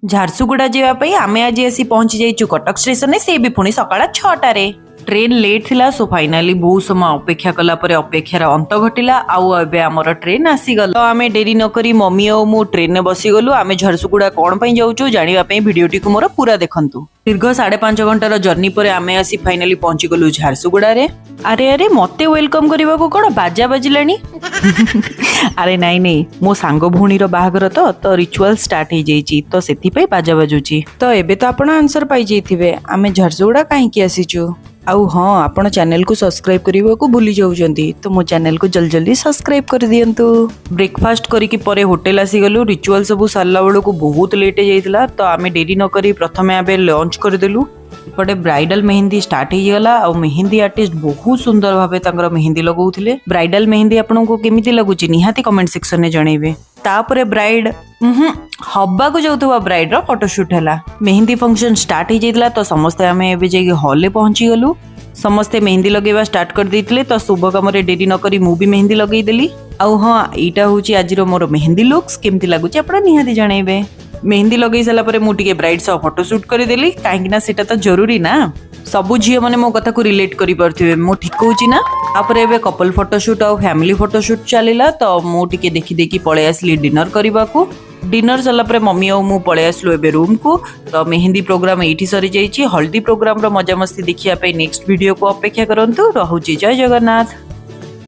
ଝାରସୁଗୁଡ଼ା ଯିବା ପାଇଁ ଆମେ ଆଜି ଆସି ପହଞ୍ଚି ଯାଇଛୁ କଟକ ଷ୍ଟେସନରେ, ସେ ବି ପୁଣି ସକାଳ 6ଟାରେ। ଟ୍ରେନ୍ ଲେଟ୍ ଥିଲା, ସୋ ଫାଇନାଲି ବହୁତ ସମୟ ଅପେକ୍ଷା କଲା ପରେ ଅପେକ୍ଷାର ଅନ୍ତ ଘଟିଲା ଆଉ ଏବେ ଆମର ଟ୍ରେନ୍ ଆସିଗଲା। ତ ଆମେ ଡେରି ନ କରି ମମି ଆଉ ମୁଁ ଟ୍ରେନରେ ବସିଗଲୁ। ଆମେ ଝାରସୁଗୁଡ଼ା କ'ଣ ପାଇଁ ଯାଉଛୁ, ଜାଣିବା ପାଇଁ ଭିଡ଼ିଓଟିକୁ ମୋର ପୁରା ଦେଖନ୍ତୁ। ଦୀର୍ଘ 5.5 ଘଣ୍ଟାର ଜର୍ଣ୍ଣି ପରେ ଆମେ ଆସି ଫାଇନାଲି ପହଞ୍ଚିଗଲୁ ଝାରସୁଗୁଡ଼ାରେ। ଆରେ ଆରେ, ମତେ welcome କରିବାକୁ କ'ଣ ବାଜା ବାଜିଲାଣି? ଆରେ ନାଇଁ ନାଇଁ, ମୋ ସାଙ୍ଗ ଭଉଣୀର ବାହାଘର ତ ରିଚୁଆଲ ଷ୍ଟାର୍ଟ ହେଇଯାଇଛି, ତ ସେଥିପାଇଁ ବାଜା ବାଜୁଛି। ତ ଏବେ ତ ଆପଣ ଆନ୍ସର ପାଇଯାଇଥିବେ ଆମେ ଝାରସୁଗୁଡ଼ା କାହିଁକି ଆସିଛୁ। ଆଉ ହଁ, ଆପଣ ଚ୍ୟାନେଲକୁ ସବସ୍କ୍ରାଇବ କରିବାକୁ ଭୁଲି ଯାଉଛନ୍ତି, ତ ମୋ ଚ୍ୟାନେଲକୁ ଜଲ୍ଦି ଜଲ୍ଦି ସବସ୍କ୍ରାଇବ କରିଦିଅନ୍ତୁ। ବ୍ରେକଫାଷ୍ଟ କରିକି ପରେ ହୋଟେଲ ଆସିଗଲୁ। ରିଚୁଆଲ ସବୁ ସାରିଲା ବେଳକୁ ବହୁତ ଲେଟ୍ ହେଇଯାଇଥିଲା, ତ ଆମେ ଡେରି ନ କରି ପ୍ରଥମେ ଆମେ ଲଞ୍ଚ କରିଦେଲୁ। ଏପଟେ ବ୍ରାଇଡାଲ ମେହେନ୍ଦି ଷ୍ଟାର୍ଟ ହେଇଗଲା ଆଉ ମେହେନ୍ଦି ଆର୍ଟିଷ୍ଟ ବହୁତ ସୁନ୍ଦର ଭାବେ ତାଙ୍କର ମେହେନ୍ଦି ଲଗାଉଥିଲେ। ବ୍ରାଇଡାଲ ମେହେନ୍ଦି ଆପଣଙ୍କୁ କେମିତି ଲାଗୁଛି, ନିହାତି କମେଣ୍ଟ ସେକ୍ସନରେ ଜଣେଇବେ। ତାପରେ ବ୍ରାଇଡ ହବାକୁ ଯାଉଥିବା ବ୍ରାଇଡର ଫଟୋସୁଟ୍ ହେଲା। ମେହେନ୍ଦି ଫଙ୍କସନ ଷ୍ଟାର୍ଟ ହେଇଯାଇଥିଲା, ତ ସମସ୍ତେ ଆମେ ଏବେ ଯାଇକି ହଲରେ ପହଞ୍ଚିଗଲୁ। ସମସ୍ତେ ମେହେନ୍ଦି ଲଗେଇବା ଷ୍ଟାର୍ଟ କରିଦେଇଥିଲେ, ତ ଶୁଭ କାମରେ ଡେରି ନ କରି ମୁଁ ବି ମେହେନ୍ଦି ଲଗେଇଦେଲି। ଆଉ ହଁ, ଏଇଟା ହଉଛି ଆଜିର ମୋର ମେହେନ୍ଦି ଲୁକ୍ସ। କେମିତି ଲାଗୁଛି, ଆପଣ ନିହାତି ଜଣେଇବେ। ମେହେନ୍ଦି ଲଗେଇ ସାରିଲା ପରେ ମୁଁ ଟିକେ ବ୍ରାଇଡ୍ ସହ ଫଟୋ ସୁଟ୍ କରିଦେଲି, କାହିଁକି ନା ସେଇଟା ତ ଜରୁରୀ ନା। ସବୁ ଝିଅମାନେ ମୋ କଥାକୁ ରିଲେଟ୍ କରିପାରୁଥିବେ, ମୁଁ ଠିକ କହୁଛି ନା? ତାପରେ ଏବେ କପଲ ଫଟୋ ସୁଟ୍ ଆଉ ଫ୍ୟାମିଲି ଫଟୋ ସୁଟ୍ ଚାଲିଲା, ତ ମୁଁ ଟିକେ ଦେଖି ଦେଖି ପଳେଇ ଆସିଲି ଡିନର କରିବାକୁ। ଡିନର ସରିଲା ପରେ ମମି ଆଉ ମୁଁ ପଳେଇ ଆସିଲୁ ଏବେ ରୁମ୍କୁ। ତ ମେହେନ୍ଦି ପ୍ରୋଗ୍ରାମ ଏଇଠି ସରିଯାଇଛି। ହଳଦୀ ପ୍ରୋଗ୍ରାମର ମଜାମସ୍ତି ଦେଖିବା ପାଇଁ ନେକ୍ସଟ ଭିଡ଼ିଓକୁ ଅପେକ୍ଷା କରନ୍ତୁ। ରହୁଛି, ଜୟ ଜଗନ୍ନାଥ।